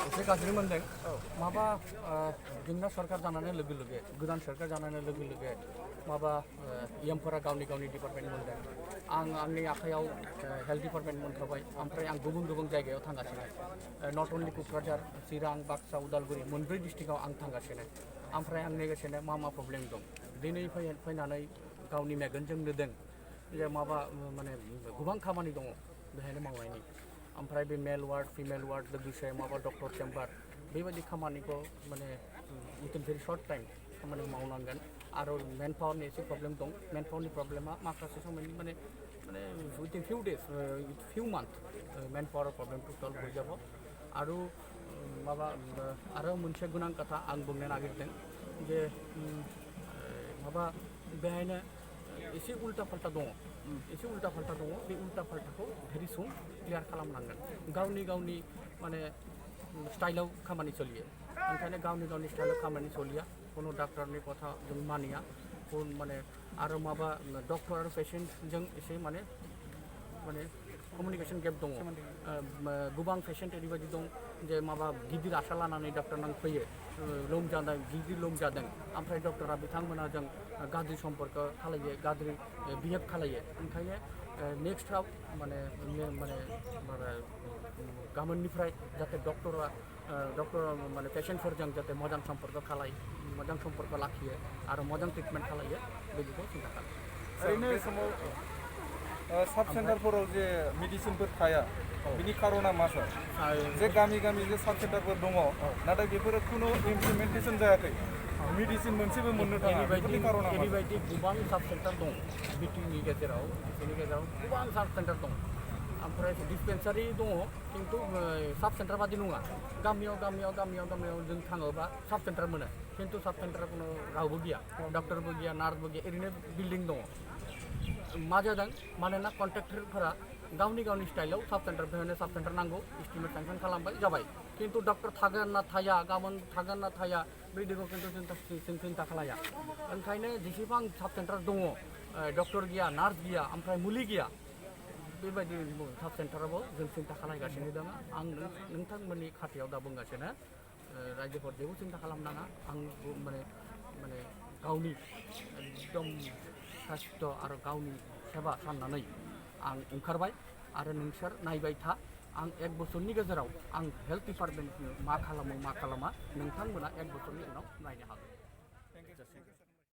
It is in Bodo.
एसे गाज्रि मोनदों माबा जोंना सरकार जानानै लोगो लोगो गोदान सरकार जानानै लोगो लोगो माबा इएमफोरा गावनि गावनि डिपार्टमेन्ट मोनदों आं आंनि आखायाव हेल्थ डिपार्टमेन्ट मोनखाबाय ओमफ्राय आं गुबुन गुबुन जायगायाव थांगासिनो नट अनलि क'क्राझार चिरां बाक्सा उदालगुरि मोनब्रै डिस्ट्रिक्टआव आं थांगासिनो ओमफ्राय आं नेगासिनो मा प्रब्लेम दं दिनै फैनानै गावनि मेगनजों नुदों जे माबा माने गोबां खामानि दङ बेहायनो मावनायनि ओमफ्राय बे मेल वार्ड फिमेल वार्ड लोगोसे माबा डक्टर चेम्बार बेबायदि खामानिखौ माने उइथिन भेरि सर्ट टाइम खामानि मावनांगोन आरो मेन पावारनि एसे प्रब्लेम दं मेन पावारनि प्रब्लेमा माखासे समायनि माने उइथिन फिउ डेज फिउ मान्थ मेन पावार प्रब्लेमखौ सल्भ हो যাব आरो माबा आरो मोनसे गोनां खोथा आं बुंनो नागिरदों जे माबा बेहायनो एसे उल्टा फाल्टा दङ बे उल्टा फाल्टाखौ भेरि सुन क्लियार खालामनांगोन गावनि माने स्टाइलाव खामानि सोलियो ओंखायनो गावनि स्टाइलाव खामानि सोलिया कोनो डाक्टारनि खोथा जों मानिया माने आरो माबा डक्टर आरो पेशेन्टजों एसे माने कमिउनिकेशन गेप दङ गोबां पेशेन्ट ओरैबायदि दं जे माबा गिदिर आशा लानानै डक्टरनाव फैयो गिदिर लोमजादों ओमफ्राय डक्टरा बिथांमोनजों गाज्रि सम्पर्क खालायो गाज्रि बिहेभ खालायो ओंखायनो नेक्स्टआव माने गाबोननिफ्राय जाहाथे डक्टर माने पेशेन्टफोरजों जाहाथे मोजां सम्पर्क लाखियो आरो मोजां ट्रिटमेन्ट खालायो बिदिखौ सिन्था खालामो ओरैनो समाव साब सेन्टारफोराव जे मेडिसिनफोर थाया बिनि खारना मा सार जे गामि जे साब सेन्टारफोर दङ नाथाय बेफोरो खुनु इमप्लिमेन्टेसन जायाखै मेडिसिन मोनसेबो मोननो थाङा बेफोरनि खारना ओरैबायदि गोबां साब सेन्टार दं बिटिनि गेजेराव गोबां साब सेन्टार दं ओमफ्राय डिसपेन्सारि दङ खिन्थु साब सेन्टार बादि नङा गामियाव जों थाङोबा साब सेन्टार मोनो खिन्थु साब सेन्टारा खुनु रावबो गैया डक्टरबो गैया नार्सबो गैया ओरैनो बिल्डिं दङ मा जादों मानोना कन्ट्रेक्टरफोरा गावनि स्टाइलाव साब सेन्टार बेहायनो साब सेन्टार नांगौ इस्टिमेट सेंसन खालामबाय जाबाय खिन्थु डक्टर थागोन ना थाया गाबोन थागोन ना थाया बिदिखौ खिन्थु जों सिन्था खालाया ओंखायनो जेसेबां साब सेन्टार दङ डक्टर गैया नार्स गैया ओमफ्राय मुलि गैया बेबायदि साब सेन्टारावबो जों सिन्था खालामगासिनो दङ आं नोंथांमोननि खाथियाव दा बुंगासिनो रायजोफोर जेबो सिन्था खालामनाङा आं माने गावनि एकदम सास्थ आरो गावनि सेबा साननानै आं ओंखारबाय आरो नोंसोर नायबाय था आं 1 बोसोरनि गेजेराव आं हेल्थ डिपार्टमेन्टनो मा खालामा नोंथांमोना 1 बोसोरनि उनाव नायनो हागोन।